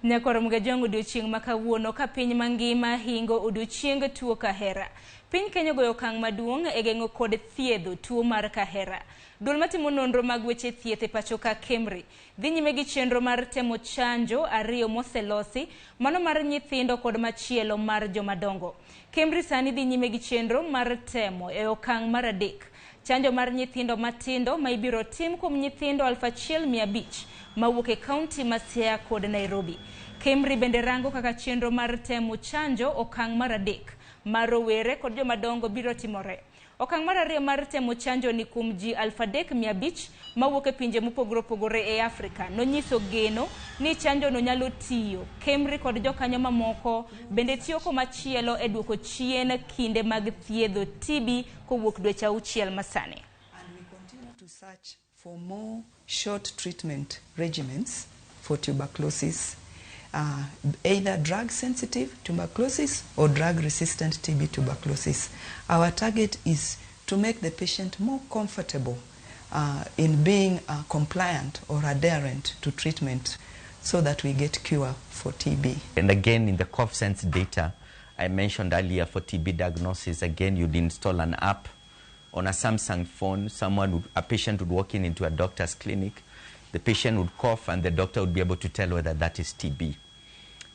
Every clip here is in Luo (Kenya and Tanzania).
Nyakoro Mgajwang' odiochieng' ma kawuono ka piny mangima hingo odiochieng tuo kahera. Piny Kenya ogoyo okang' maduong' e geng'o kod thiedho tuo mar kahera. Duol matimo nonro mag weche thieth e pacho ka KEMRI dhi nyime gi chenro mar temo chanjo ariyo moselosi, mano mar nyithindo kod machielo mar jomadongo. KEMRI sani dhi nyime gi chenro mar temo e okang' mar adek. Chanjo mar nyithindo matindo ma ibiro tim kuom nyithindo 1500 mawuok e kaunti ma Siaya kod Nairobi. KEMRI bende rango kaka chenro mar temo chanjo okang' mar adek mar rowere kod jomadongo biro timore. Okang' mar ariyo mar temo chanjo ni kuom ji 3500 mawuok e pinje mopogore opogore e Afrika nonyiso geno ni chanjo no nyalo tiyo. KEMRI kod jokanyo mamoko bende tiyo komachielo e duoko chien kinde mag thiedho TB kowuok dweche auchiel masani. And we continue to search for more short treatment regimens for tuberculosis, either drug-sensitive tuberculosis or drug-resistant TB tuberculosis. Our target is to make the patient more comfortable in being compliant or adherent to treatment so that we get cure for TB. And again, in the CoughSense data I mentioned earlier for TB diagnosis, again, you'd install an app on a Samsung phone. A patient would walk into a doctor's clinic. The patient would cough and the doctor would be able to tell whether that is TB.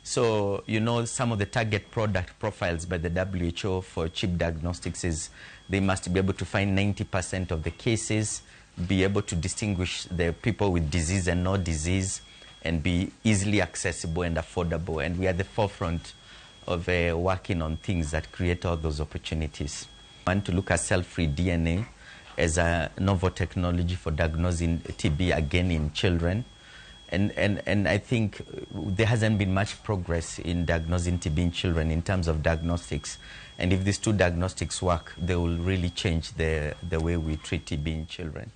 So, you know, some of the target product profiles by the WHO for cheap diagnostics is they must be able to find 90% of the cases, be able to distinguish the people with disease and no disease, and be easily accessible and affordable. And we are at the forefront of working on things that create all those opportunities. I want to look at cell-free DNA as a novel technology for diagnosing TB again in children. And I think there hasn't been much progress in diagnosing TB in children in terms of diagnostics. And if these two diagnostics work, they will really change the way we treat TB in children.